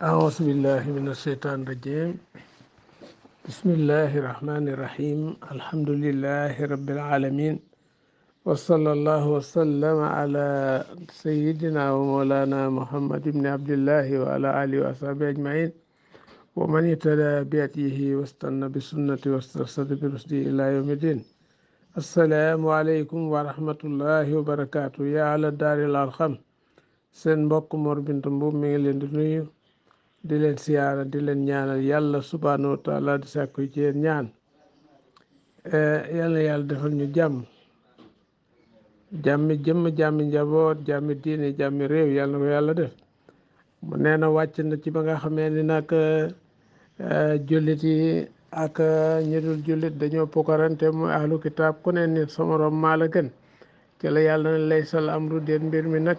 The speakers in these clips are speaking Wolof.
أعوذ بالله من الشيطان الرجيم. بسم الله الرحمن الرحيم. الحمد لله رب العالمين، وصلى الله وسلم على سيدنا ومولانا محمد بن عبد الله وعلى آله وصحبه أجمعين، ومن اهتدى بهديه واستنى بسنته واسترشد برشده إلى يوم الدين. السلام عليكم ورحمة الله وبركاته. يا على الدار الأرحم، seen mbokk Mor Binta Mbuub mi ngi leen di nuyu, di leen siyaara, di leen ñaanal yàlla subhaanahu wa taala, di sàkku ci yéen ñaan. yàlla yàlla defal ñu jàmmi jëmm, jàmmi njaboot, jàmmi diine, jàmmi réew, yàlla na ko yàlla def. mu nee na wàcc na ci ba nga xamee ni nag jullit yi ak ñi dul jullit dañoo pukarante mu ahlu kitaab ku ne nit sama morom maa la gën. ci la yàlla na laysal amru déet mbir mi nag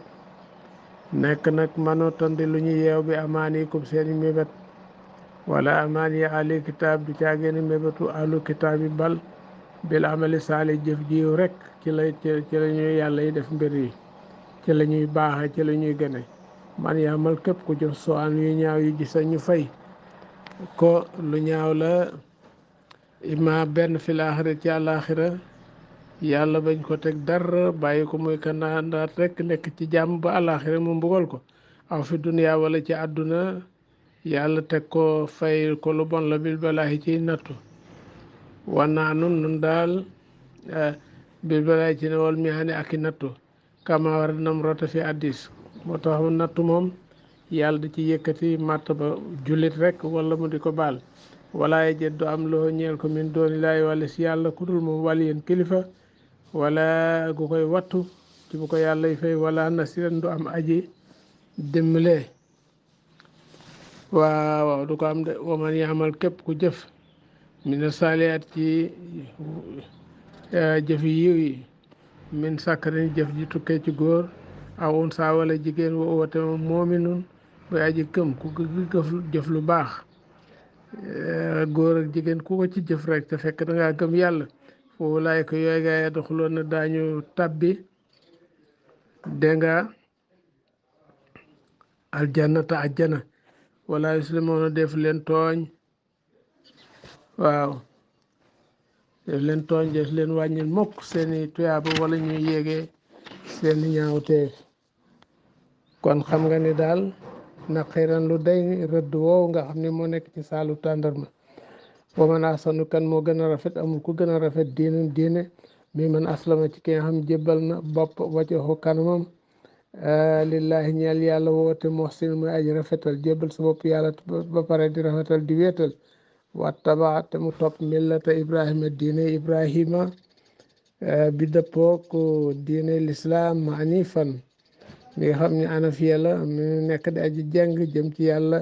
nekk nag manoo tandi lu ñu yeew bi amaanikum seeni mébét wala amaani ahli kitaab du caageeni mébétu ahlu kitaab yi bal bil amali saali jëf jiw rek ci la ñuy yàlla yi def mbir yi, ci la ñuy baaxe, ci la ñuy gëne. man yaamal képp ku jëf soo an yu ñaaw yu gisa ñu fay ko lu ñaaw la ima benn fil aaxira ci àllaaxira yàlla bañ ko teg dara bàyyi ko muy kandaandaat rek nekk ci jàmm ba àllaaxira mu mbugal ko, aw fi duniyaa wala ci àdduna yàlla teg ko fay ko lu bon la bil balaahi ciy nattu. wanaa nun daal bil balaahi ci ne wal mihaani ak i nattu kama war nam rota fi addis. moo tax nattu moom yàlla di ci yëkkati màtt ba jullit rek wala mu di ko baal. walaaye jet du am loo ñeel ko min dooni laay wala si yàlla ku dul moom wàll yéen kilifa wala gu koy wattu ci bu ko yàlla y fay wala nasiran du am aji dimbale. waaw du ko am de. waman yaamal képp ku jëf mina saaliyaat ci jëf yiw yi min sàkkarin jëf ji tukkee ci góor aw unsaa wala jigéen wa woote moom moominun muy aji gëm ku jëf lu baax góor ak jigéen ku ko ci jëf rek te fekk dangaa gëm yàlla foofu laay ko yooy gaa ya doxuloon na daañu tabbi denga aljannata ajjana wala yuslimoona def leen tooñ. waaw def leen tooñ, def leen wàññil mukk seeni tuyaaba wala ñuy yéegee seeni ñaawteef. kon xam nga ni daal na xiran lu day rëdd woow nga xam ni moo nekk ci saalu tàndarma. wa man ahsanu kan moo gën a rafet, amul ku gën a rafet diine mi man aslama ci ki nga xam jébbal na bopp wajhahu kanamam lillahi ñeel yàlla woote muhsin muy aji rafetal jébbal sa bopp yàlla ba pare di rafetal di wéetal. wattaba te mu topp millata ibrahima diine ibrahima bi dëppook diine lislaam hanifan mi nga xam ne anafiya la mi nekk di aji jeng jëm ci yàlla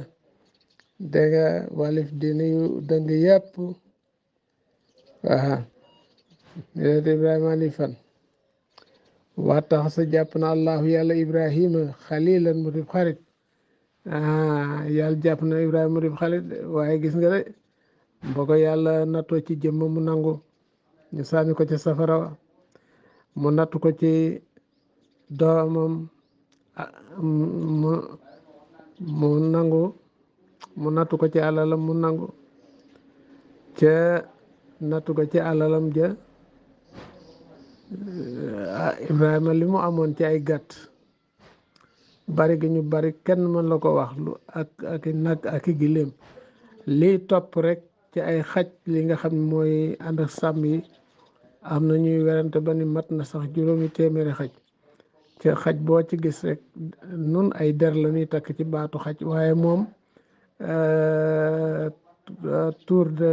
danga walif diine yu dëng yàpp. millata ibrahima hanifan waa tax sa jàpp na allahu yàlla ibrahima xalilan mu dib xarit. yàlla jàpp na ibrahima mu dib xarit waaye gis nga de boo ko yàlla nattoo ci jëmm mu nangu ñu sànni ko ci safara, mu nattu ko ci doomam mu nangu, mu nattu ko ci alalam mu nangu, ca nattu ko ci alalam ja Ibrahima li mu amoon ci ay gàtt bari gi ñu bari kenn mën la ko wax lu ak i nag ak i giléem lii topp rek ci ay xaj li nga xam ne mooy ànd ak sàmm yi am na ñuy werante ba ni mat na sax juróomi téeméeri xaj. ci xaj boo ci gis rek nun ay der la ñuy takk ci baatu xaj waaye moom tour de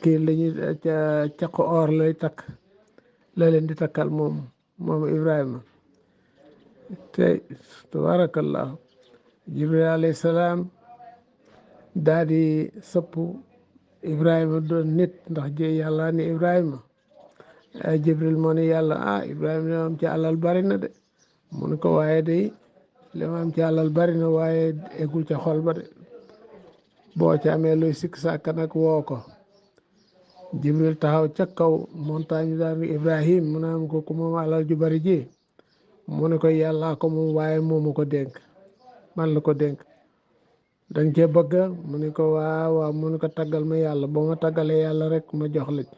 kii lañuy caqu or lay takk la leen di takkal moom Ibrahima. te tabarakallahu jibril alayhi salaam daa di sëpp Ibrahima doon nit ndax yàlla ni Ibrahima jibril moo ni yàlla Ibrahima li ma am ci alal bari na de mu ne ko waaye day li ma am ci alal bari na waaye eggul ca xol ba de, boo ci amee luy sikk sàkk nag woo ko. jibril taxaw ca kaw montagne bi daal ni Ibrahim mu ne am ko ku moom alal ju bari ji mu ne ko yàllaa ko moom waaye moomu ko dénk. man la ko dénk danga cee bëgg mu ni ko waaw waaw mu ni ko taggal ma yàlla boo ma taggalee yàlla rek ma jox la ci.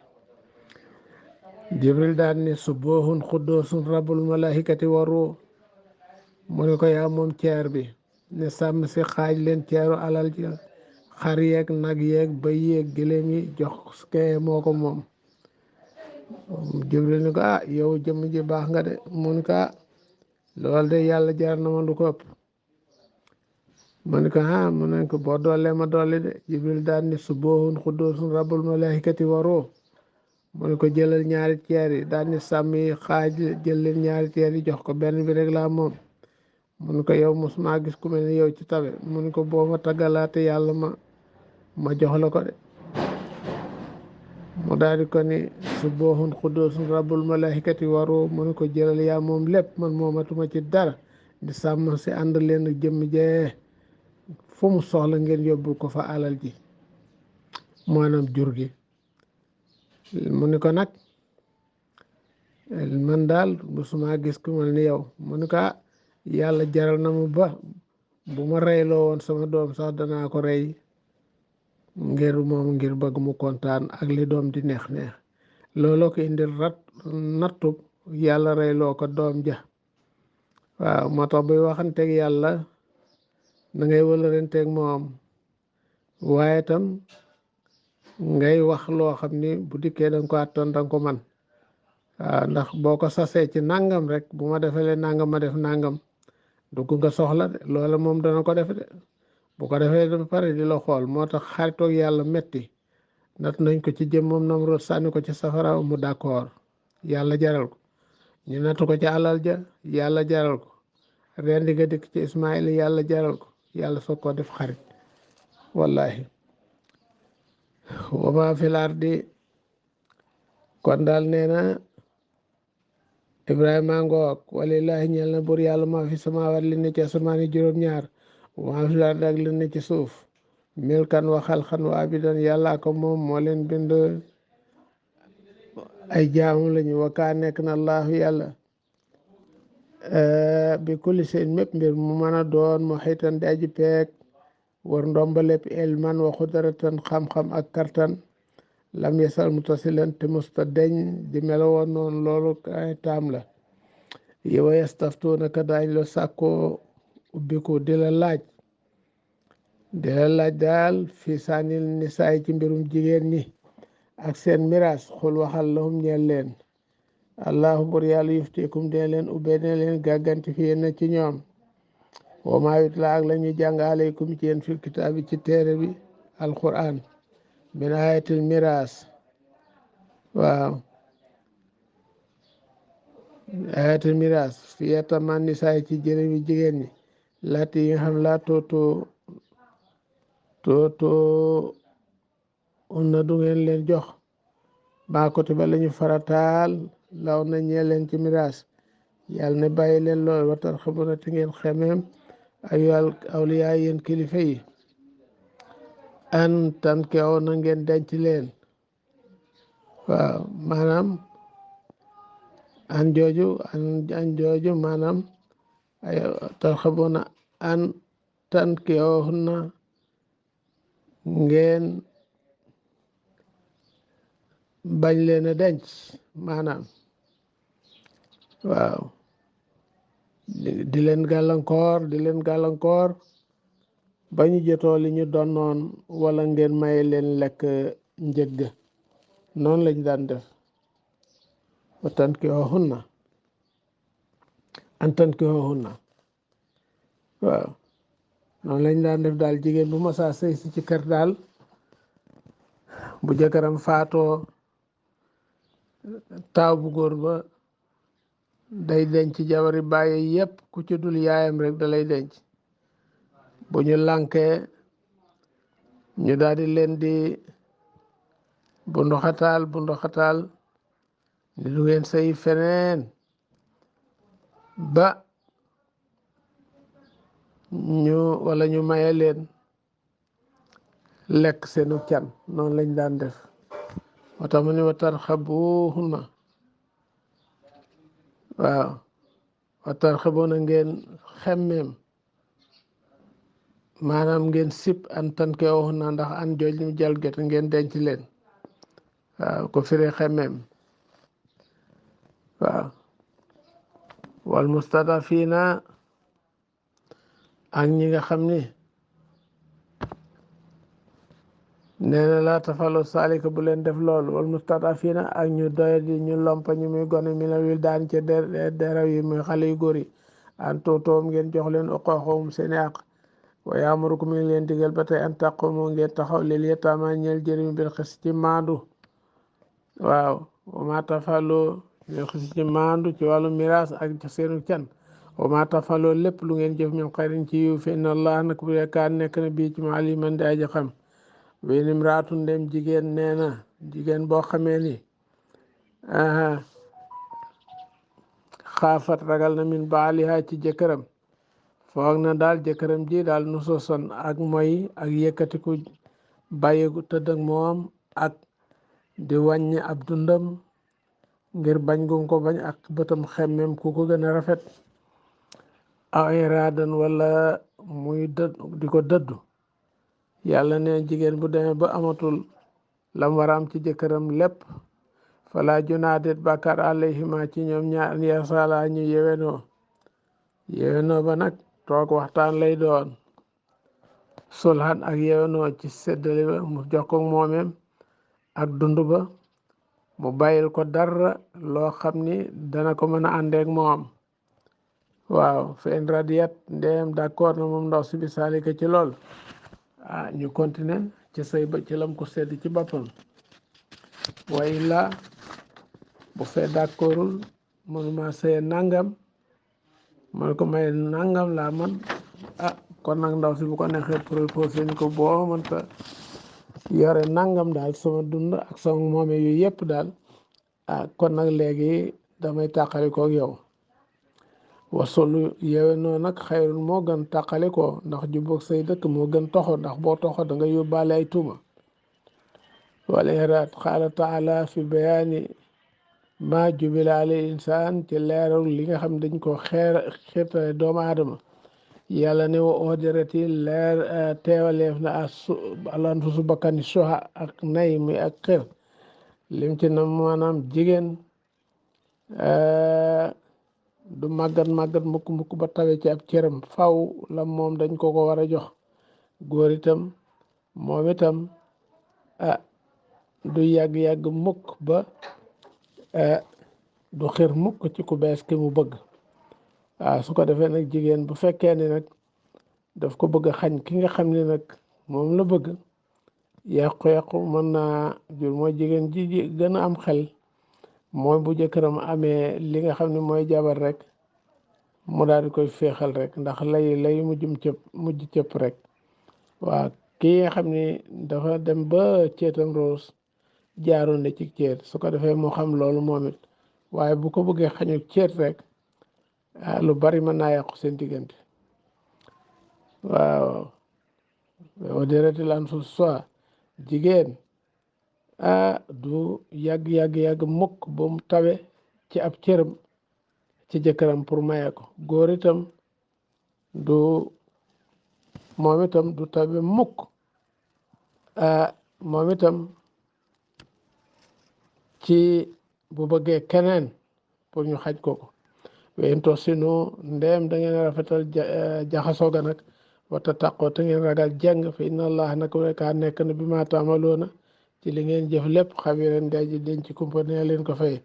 Jibril daal ni subuhun xuddusun rabbul malaikati wa ruux mu ni ko yaa moom ceer bi ne sàmm si xaaj leen ceeru alal ji xar yeeg nag yeeg bëy yeeg gëléem yi jox kee moo ko moom. Jibril ni ko yow jëmm ji baax nga de mu ni ko loolu de yàlla jar na ma lu ko ëpp. mu ni ko mu ne ko boo doolee ma dolli de. Jibril daal ni subuhun xuddusun rabbul malaikati wa ruux mu ni ko jëlal ñaari ceer yi daal ni sàmm yi xaaj jël leen ñaari ceer yi jox ko benn bi rek laa moom. mu ni ko yow mosuma gis ku mel ni yow ci tabe mu ni ko boo ma taggalaate yàlla ma jox la ko de. mu daal di ko ni subuhun xuddusun rabbul malaikati wa ruux mu ni ko jëlal yaa moom lépp man moomatuma ci dara di sàmm si ànd leen ak jëmm jee fu mu soxla ngeen yóbbul ko fa alal ji maanaam jur gi. mu ni ko nag man daal mosuma gis ku mel ni yow mu ni ko yàlla jaral na mu ba bu ma reyloo woon sama doom sax danaa ko rey ngir moom ngir bëgg mu kontaan ak li doom di neex neex looloo ko indil nattub yàlla reyloo ko doom ja. waaw moo tax buy waxanteeg yàlla na ngay wëlëranteeg moom waaye tam ngay wax loo xam ni bu dikkee danga ko àttan danga ko man. waaw ndax boo ko sasee ci nangam rek bu ma defalee nangam ma def nangam dugg nga soxla de loola moom dana ko def de bu ko defee ba pare di la xool moo tax xaritoog yàlla metti nat nañ ko ci jëmmam Namrud sànni ko ci safara mu d'accord yàlla jaral ko. ñu nattu ko ci alal ja yàlla jaral ko. rendi nga dikk ci Ismaayil yàlla jaral ko yàlla soog koo def xarit. wallahi wa maa fil ardi kon daal nee na Ibrahima ngoog walillahi ñeel na buur yàlla maa fi samaawaat li ne ci asamaan yi juróom-ñaar maa fi laa dag li ne ci suuf milkan wa xalqan wa abidan yàllaa ko moom moo leen bind ay jaamu lañu wa kaa nekk na allahu yàlla bi kulli seen mépp mbir mu mën a doon mu xiitan di aji peeg war ndomba lépp ilman wa xudaratan xam-xam ak kartan lam yesal mutasilan te musta deñ di melowoon noonu loolu ay taam la. yow yastaftuunaka daañ la sàkkoo ubbiku di la laaj daal fii saanil nisaay ci mbirum jigéen ñi ak seen miraas xul waxal lahum ñeel leen allahu bur yàlla yuftikum dina leen ubbee dina leen gàgganti fi yéen ci ñoom wa maa yutla ak la ñuy jàng aleykum ci yéen fil kitaabi ci téere bi alquran min ayatil miraas. waaw ayatul miraas fi yataman nisaay ci jërëm yi jigéen ñi laati yi nga xam laa tootoo na du ngeen leen jox maa kutiba la ñu farataal law na ñee leen ci miraas yàlla ne bàyyi leen lool watar xamuna te ngeen xemeem ayu awliyaa yéen kilifa yi an tan keew na ngeen denc leen. waaw maanaam an jooju maanaam ay tarxabuna an tan keewna ngeen bañ leen a denc maanaam waaw di leen gàllankoor ba ñu jotoo li ñu donnoon wala ngeen may leen lekk njëgg noonu lañ daan def wa tankihoohunna an tankihoohunna waaw noonu lañ daan def daal jigéen bu masaa sëy si ci kër daal bu jëkkëram faatoo taaw bu góor ba day denc jabari bàyyi yépp ku ci dul yaayam rek da lay denc bu ñu lànkee ñu daal di leen di bu ndoxataal ni du ngeen sëy feneen ba wala ñu maye leen lekk seenu can noonu lañ daan def moo tax mu ne wa tarxabuhunna waaw wa tarxabuna ngeen xemmeem maanaam ngeen sip an tan ke wax na ndax an jooj ñu jalgati ngeen denc leen waaw ko firi xemmeem waaw wal mustadafina ak ñi nga xam ni nee na laa tafalu saalika bu leen def loolu wal mustadafina ak ñu doy di ñu lompa ñu muy gone mi la wil daan ca deraw yi muy xale yu góor yi an tootoom ngeen jox leen uqooxoom seeni àq wa yaamurukum mi ngi leen digal ba tey an taqumu ngeen taxaw lil yataama ñeel jëriñ bil xis ci maandu waaw wa ma tafalu bil xis ci maandu ci wàllu miraas ak seenu can wa ma tafalu lépp lu ngeen jëf min xayrin ci yiw fi inna allah nag bu kaan nekk na bii ci ma aliman di aji xam wen imraatun dem jigéen nee na jigéen boo xamee ni xaafat ragal na min baaliha ci jëkkëram foog na daal jëkkëram ji daal nu soson ak moy ak yëkkatiku bàyyiku tëdd ak moom ak di wàññi ab dundam ngir bañ gu ko bañ ak bëtam xemmem ku ko gën a rafet aw iraadan wala muy di ko dëddu yàlla ne jigéen bu demee ba amatul lam war a am ci jëkkëram lépp fala junaadet bàkkaar alayhima ci ñoom ñaar yasala ñu yewenoo ba nag toog waxtaan lay doon sulhan ak yewenoo ci séddale ba mu jox ko moomeem ak dund ba mu bàyyil ko dara loo xam ni dana ko mën a àndeek moom waaw fa in radiyat ndeyam d'accord na moom ndaw si bi saalika ci lool ñu continuer ci sëy ba ci lam ko sedd ci boppam way la bu fee d'accordul mënuma sëye nangam man ko may nangam laa man kon nag ndaw si bu ko neexee proposé ni ko boo mënta yore nangam daal sama dund ak sama moome yu yëpp daal kon nag léegi damay tàqali kook yow wasolu yewe noonu nag xayrun moo gën tàqali ko ndax jubóog say dëkk moo gën toxo ndax boo toxo da nga yóbbaale ay tuuma wala iraat qaala taala fi bayaani ma jubila alal insaan ci leeral li nga xam dañ ko xeetale doomu aadama yàlla ne wa odirati leer teewaleef na alanfusu bakkani soha ak nay mi ak xër lim ci na maanaam jigéen du màggat mukk ba tawe ci ab cëram faw la moom dañ ko war a jox góor itam moom itam du yàgg mukk ba du xir mukk ci ku bees ki mu bëgg su ko defee nag jigéen bu fekkee ni nag daf ko bëgg a xañ ki nga xam ne nag moom la bëgg yàqu-yàqu mën naa jur mooy jigéen ji gën a am xel mooy bu jëkkëram amee li nga xam ne mooy jabar rek mu daal di koy féexal rek ndax lay mujj cëpp rek waaw kii nga xam ni dafa dem ba ceetam roos jaaroon na ci ceet su ko defee moo xam loolu moom it waaye bu ko bëggee xañu ceet rek lu bari mën naa yàqu seen diggante waaw o dereti lan fu soi jigéen du yàgg mukk ba mu tawe ci ab cëram ci jëkkëram pour maye ko góor itam moom itam du tawe mukk moom itam ci bu bëggee keneen pour ñu xaj ko weyn to sinu ndeem da ngeen rafetal jaxasoo ga nag wata taqoo te ngeen ragal jàng fa inna allah naka wekaa nekk na bi ma taamaloona ci li ngeen jëf lépp xabiran day ji denc kumpa nee leen ko fay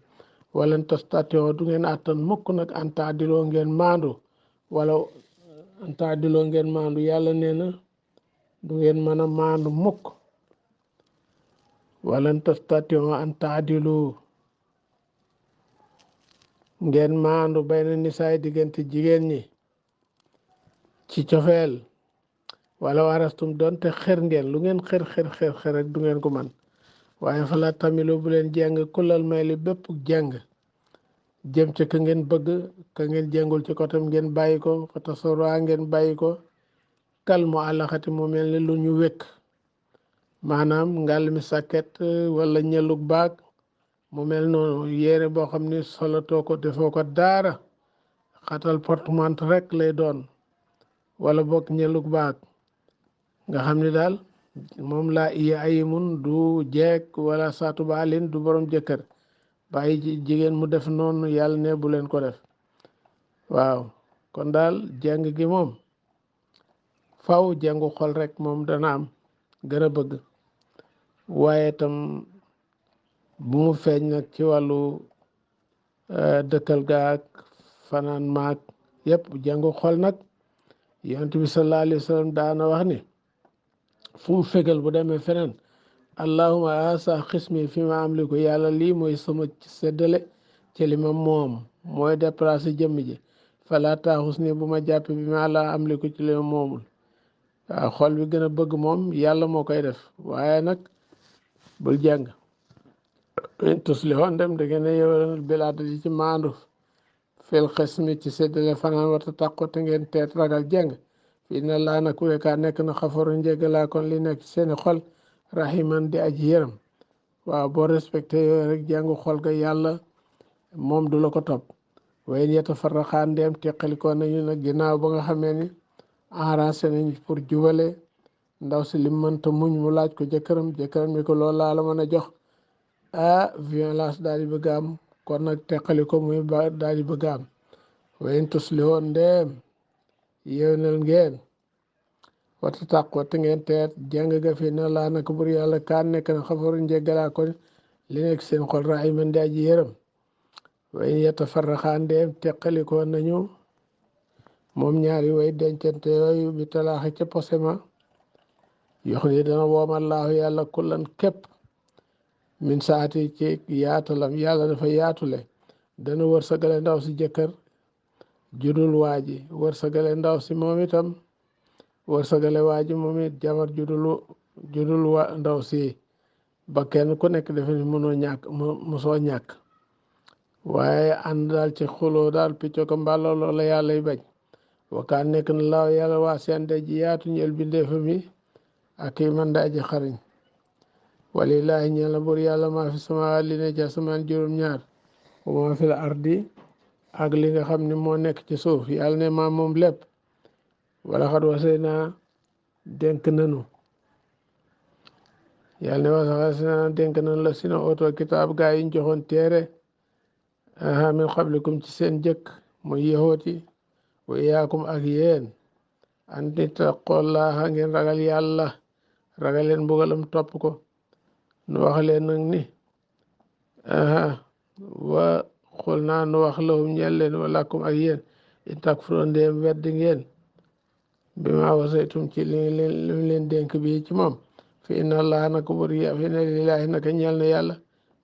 walan tastatio du ngeen àttan mukk nag antaadiloo ngeen maandu wala antaadiloo ngeen maandu yàlla nee na du ngeen mën a maandu mukk walan tastatio antaadilu ngeen maandu bayna nisaay diggante jigéen ñi ci cofeel wala warastum doonte xër ngeen lu ngeen xër rek du ngeen ko man waaye fa la tamilu bu leen jàng kulal may li bépp jàng jëm ci ka ngeen bëgg ka ngeen jàngul ci kotam ngeen bàyyi ko fa tasora ngeen bàyyi ko kal mu àllaxati mu mel ni lu ñu wékk maanaam ngal mi sàkket wala ñelug baag mu mel noonu yére boo xam ni solatoo ko defoo ko daara xatal portement rek lay doon wala boog ñelug baag nga xam ne daal moom laa iya ayimun du jeeg wala saatu baalin du borom jëkkër bàyyi jigéen mu def noonu yàlla ne bu leen ko def. waaw kon daal jàng gi moom faw jàngu xol rek moom dana am gën a bëgg, waaye tam bu mu feeñ nag ci wàllu dëkkal gaak fanaan maak yépp jàngu xol nag yonent bi sallallahu alayhi wa sallam daana wax ni fu mu fegal bu demee feneen allahuma asa xismi fi ma am li ko yàlla lii mooy sama séddale ci li ma moom mooy déplacé jëmm ji fala taaxus ni bu ma jàppe bi ma la am li ko ci li ma moomul. waaw xol bi gën a bëgg moom yàlla moo koy def, waaye nag bul jàng tuslihoon dem da ngeen a yëwal bilaada ji ci maandu fil xismi ci séddale fanaan wata tàqo te ngeen teet ragal jàng fii na laa nag wekaa nekk na xafaru njéggalaa kon li nekk ci seeni xol rahiman di aji yërëm. waaw boo respecté yooyu rek jàngu xol ga yàlla moom du la ko topp. wayen yeta farraxaan ndeem teqalikoo nañu nag ginnaaw ba nga xamee ni arrangé nañ pour jubale ndaw si lim mënta muñ mu laaj ko jëkkëram ni ko loolu laa la mën a jox violence daal di bëgg am kon nag teqali ko muy daal di bëgg am. wayen tuslihoon ndeem yéwnal ngeen wata tàqoo te ngeen teet jàng ga fi na laa naka bur yàlla kaan nekk na xafaru njéggalaa kon li nekk seen xol rahiman di aji yërëm. wayen yeta farraxaan ndeem teqalikoo nañu moom ñaari way dencante yooyu bi talaaxi ca posema yox ni dana woomal laahu yàlla kullan képp min saati ci yaatalam yàlla dafa yaatule dana wërsëgale ndaw si jëkkër judul waaji wërsëgale ndaw si moom itam wërsëgale waaji moom it jabar judul wa ndaw si ba kenn ku nekk defe ni mënoo ñàkk mosoo ñàkk, waaye ànd daal ci xuloo daal picco ko mbàlloo loola yàlla y bañ. wakaan nekk na laaw yàlla waa seen de ji yaatu ñeel bindeefa mi ak i man daa ji xariñ. walillaahi ñeel na bur yàlla maa fi sama li ne ci asamaan juróom-ñaar wa maa fi la ardi ak li nga xam ne moo nekk ci suuf yàlla ne maa moom lépp. wala xat wasay naa dénk nanu yàlla ne wasay naa dénk nanu la sina oto kitaab gaa yi ñu joxoon téere min qablikum ci seen jëkk muy yahoot yi wa iyaakum ak yéen an ittaqullaaha ngeen ragal yàlla ragal leen mbugalam topp ko. nu wax leen nag ni wa xul naa nu wax lahum ñeel leen wa lakum ak yéen in takfuroo ndéem weddi ngeen bi ma wasaytum ci li leen dénk bi ci moom fi inna allaha naka bur fi inna lillahi naka ñeel na yàlla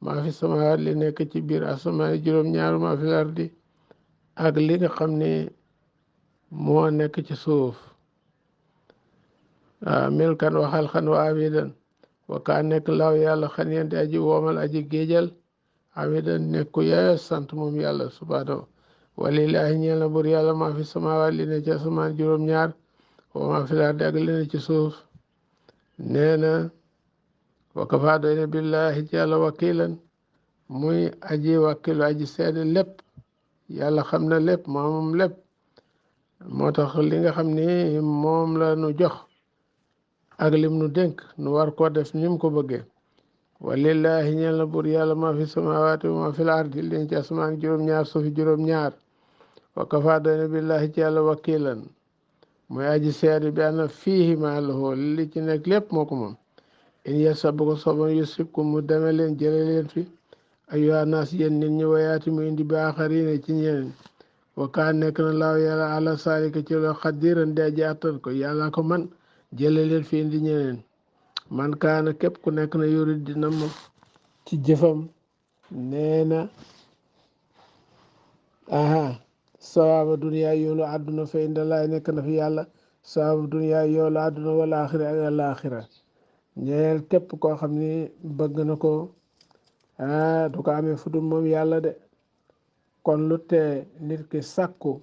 maa fi samawaat li nekk ci biir asamaan juróom-ñaar maa fi lardi ak li nga xam ne moo nekk ci suuf milkan wa xalqan wa abidan wa kaa nekk law yàlla xan yente aji woomal aji géejal abidan nekku yee sant moom yàlla subhanahu. walillahi ñeel na bur yàlla maa fi samawaat li ne ci asamaan juróom-ñaar wa maa fi lardi ak li ne ci suuf. nee na wa kafaa doy na billahi ci yàlla wakilan muy aji wakilu aji seede lépp yàlla xam na lépp moom lépp moo tax li nga xam ni moom la nu jox ak lim nu dénk nu war koo def ni mu ko bëggee. walillahi ñeel na bur yàlla maa fi samawaati wa maa fi l ardi li ci asamaan juróom-ñaar suufi juróom-ñaar wa kafaa doy na billahi ci yàlla wakilan muy aji seede bi ana fiihi maa lahu li ci nekk lépp moo ko moom. in yasa bu ko soobee yusibkum mu deme leen jële leen fi ayyuha naas yéen nit ñi wayaati mu indi bi aaxariina ci ñeneen wa kaan nekk na laaw yàlla ala saalika ci loo xadiran di aji attan ko yàlla ko man jële leen fi indi ñeneen. man kaana képp ku nekk na yurid dina ma ci jëfam nee na sawaaba duniyaa yoolu àdduna fa inda laay nekk na fi yàlla sawaaba duniyaa yoolu àdduna wala axira ak àllaaxira ñeel képp koo xam ni bëgg na ko du ko amee fudul moom yàlla de. kon lu tee nit ki sàkku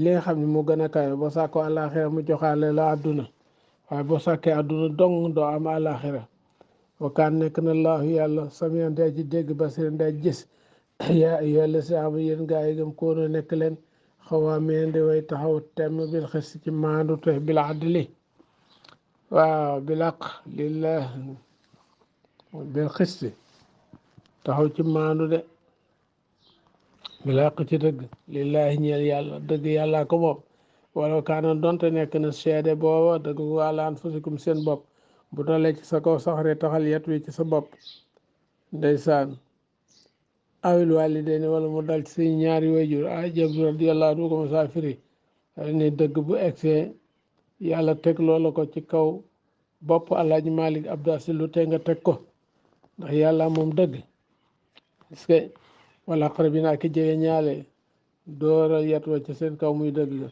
li nga xam ne mu gën a kawe boo sàkku àllaaxira mu joxaale la àdduna waaye boo sàkkee àdduna dong doo am àllaaxira. wakaan nekk na laahu yàlla samiyan day ji dégg basiran day gis yaa ayyuhal lazina aamanu yéen gaa yi gëm koona nekk leen xawaameen di way taxaw temm bil xis ci maandu te bil adli waaw bil aq lillah bil xis taxaw ci maandu de bil aq ci dëgg lillahi ñeel yàlla dëgg yàllaa ko moom wala kaana donte nekk na seede booba dëgg ko àla anfusikum seen bopp bu dalee ci sa kaw saxaree taxal yet wi ci sa bopp ndeysaan awil waalidayni wala mu dal ci say ñaari wayjur a jab radiyallahu anhu ko mosaa firi ni dëgg bu egsee yàlla teg loola ko ci kaw bopp alaaji malik abdu asil lu tee nga teg ko ndax yàlla moom dëgg est-ce que wala aqrabina ak jege ñaale dooral yet wa ci seen kaw muy dëgg la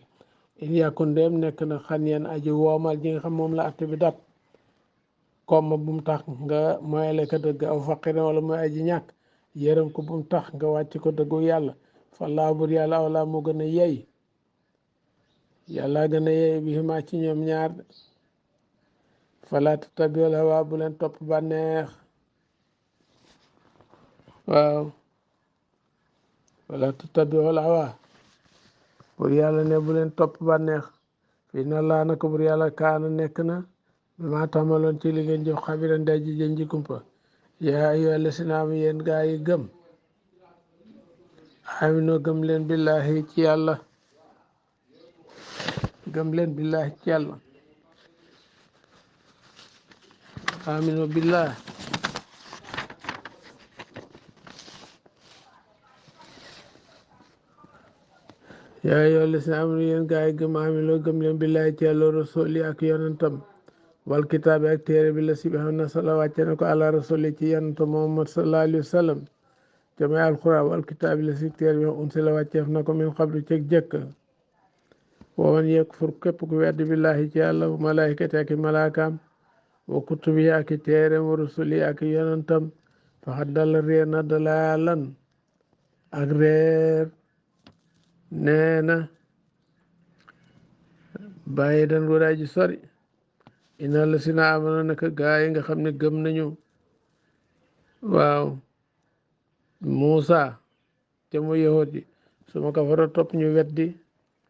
in yàkku ndeem nekk na xan yeen aji woomal ji nga xam moom la atte bi dab comme bu mu tax nga moyale ko dëgg aw faqira wala mooy aji ñàkk yërëm ko bu mu tax nga wàcc ko dëggu yàlla fallaa bur yàlla awla moo gën a yey yàlla gën a yey bi ma ci ñoom ñaar fala tattabi'ul hawa bu leen topp bànneex waaw fala tattabi'ul hawa bur yàlla ne bu leen topp bànneex fii na laa nako bur yàlla kaana nekk na bi ma tàmmaloon ci li ngeen jëf xabira ndey ji jën ji kumpa yaa ayyuha llazina am yéen gaa yi gëm aminoo gëm leen billahi ci yàlla gëm leen billahi ci yàlla aminoo billahi yaa ayyuha llazina am yéen gaa yi gëm aminoo gëm leen billahi ci yàlla rasuli ak yonentam wal kitaabi ak téere bi la si bi xam ne sala wàcce na ko àla rasuli ci yonentam Muhammad sallallahu alayhi wa sallam te may alquran wal kitaab la si téere bi unsi la wàcceef na ko min qablu ci jëkk wa man yakfur képp ku weddi billahi ci yàlla wa malaikati ak malaakaam wa kutubi ak téere wa rusuli ak yonentam faxat dal réer na dalaalan ak réer nee na bàyyi dan waraay ji sori inna la si na amana naka gaa yi nga xam ne gëm nañu waaw Muusa te mu yahut yi suma kafara topp ñu weddi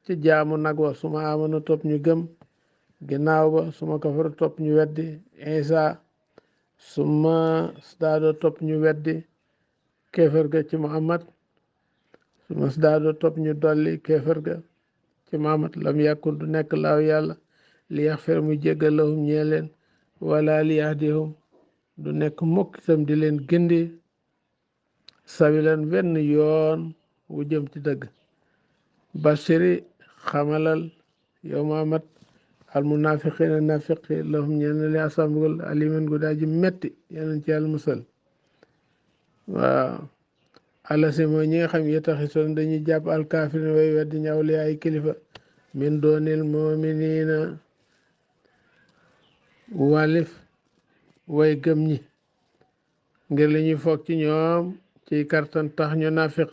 ci jaamu nag wa suma amana topp ñu gëm ginnaaw ba suma kafara topp ñu weddi Isa suma sdaado topp ñu weddi kéefër ga ci Muhammad suma sdaado topp ñu dolli kéefër ga ci Muhammad lam yàkkun du nekk laaw yàlla li yaxfir mu jéggal lahum ñee leen wala li yahdihum du nekk mukk itam di leen gindi sawilan wenn yoon wu jëm ci dëgg bashiri xamalal yow Muhammad al munafiqina nafiqi lahum ñeen li asambugal aliman gu daa ji metti yeneen ci yàlla musal waaw àlla si mooy ñi nga xam yetaxisoon dañuy jàpp alkaafirina way weddi ñu awliya ay kilifa min doonil muminina walif way gëm ñi ngir li ñuy foog ci ñoom ci kartan tax ñu nafiq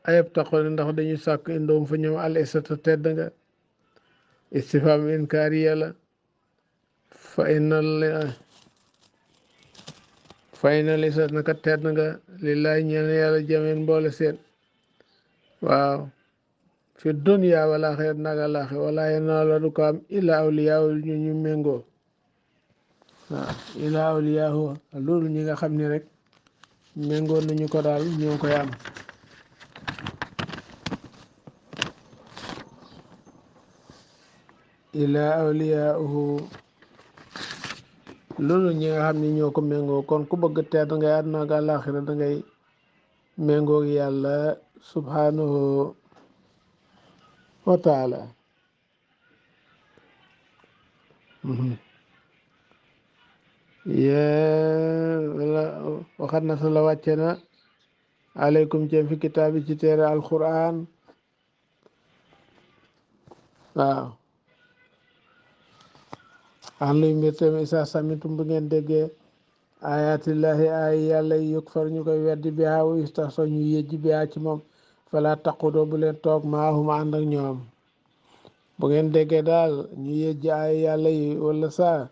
ayab taxoon ndax dañuy sàkk indoom fa ñoom al isata tedd nga istifham inkaari yàlla fa inal isat naka tedd nga lillahi ñeel yàlla jameen mboole seen waaw fi dunya wal aaxirat nag àlaxe wala yanaalu du ko am illa awliyaahu ñu méngoo waaw illa awliyaahu loolu ñi nga xam ne rek méngoo nañu ko daal ñoo koy am illa awliyaahu loolu ñi nga xam ne ñoo ko méngoo kon ku bëgg tedd ngay àdduna ak àlaxira da ngay méngoo yàlla subhanahu wa taala waxat na sa la wàcce na aleykum ci fi kitaabi ci téere alquran waaw an luy mbir tamit isa samitum bu ngeen déggee ayatillahi ay yàlla yi yëg far ñu koy weddi bi haa istaxso ñu yëjji bi haa ci moom fala taqudoo bu leen toog maahum ànd ak ñoom bu ngeen déggee daal ñu yëjji ay yàlla yi wala saa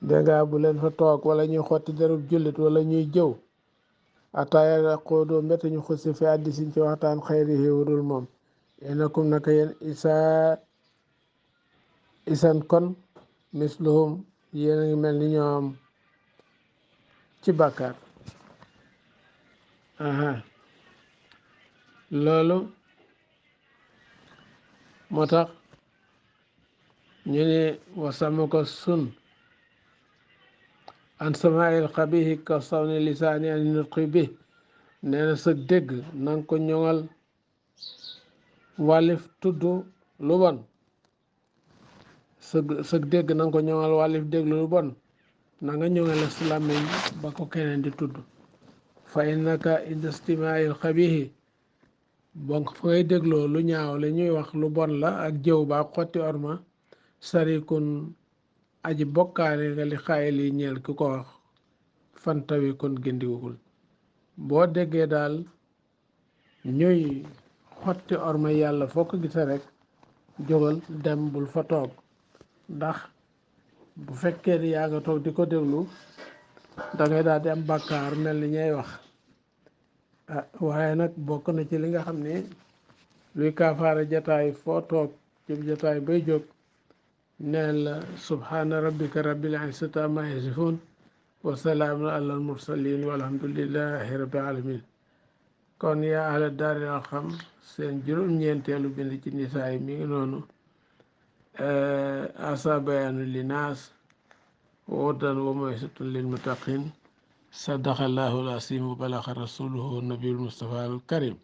dégg nga bu leen fa toog wala ñuy xotti derub jullit wala ñuy jëw ataaya yaqoodoo mbete ñu xusi fi hadisin ci waxtaan xayrihi wudul moom innakum naka yéen isan kon misluhum yéen a ngi mel ni ñoom ci bàkkaar. loolu moo tax ñu ne wasama ko sun an samail xabihi ka sawni lisaani an nutqi bi nee na sa dégg na nga ko ñoŋal wàllif tudd lu bon sa dégg na nga ko ñoŋal wàllif déglu lu bon na nga ñoŋale sa làmmiñ ba ko keneen di tudd fa innaka inda istimail xabihi donc fa ngay dégloo lu ñaaw la ñuy wax lu bon la ak jëw ba ak xotti orma sarikun aji bokkaale nga li xaayil yi ñeel ki ko wax fantawi kon gindiwugul boo déggee daal ñuy xotti orma yàlla foo ko gisee rek jógal dem bul fa toog ndax bu fekkee ni yaa nga toog di ko déglu dangay daal di am bàkkaar mel ni ñay wax waaye nag bokk na ci li nga xam ni luy kaafaara jataay foo toog ci jataay bay jóg neen la subhaana rabbika rabbil izzati amma yasifun wa salaamun alal mursalin walhamdulillahi rabbil alamin kon yaa ahla daaril arqam seen juróom-ñeenteelu bind ci nisaa yi mi ngi noonu asa bayaanu linaas hudan wa maw'izatun lil muttaqin sadaqallahu al-aziim wa balaga rasuluhu nabiyul mustafa al karim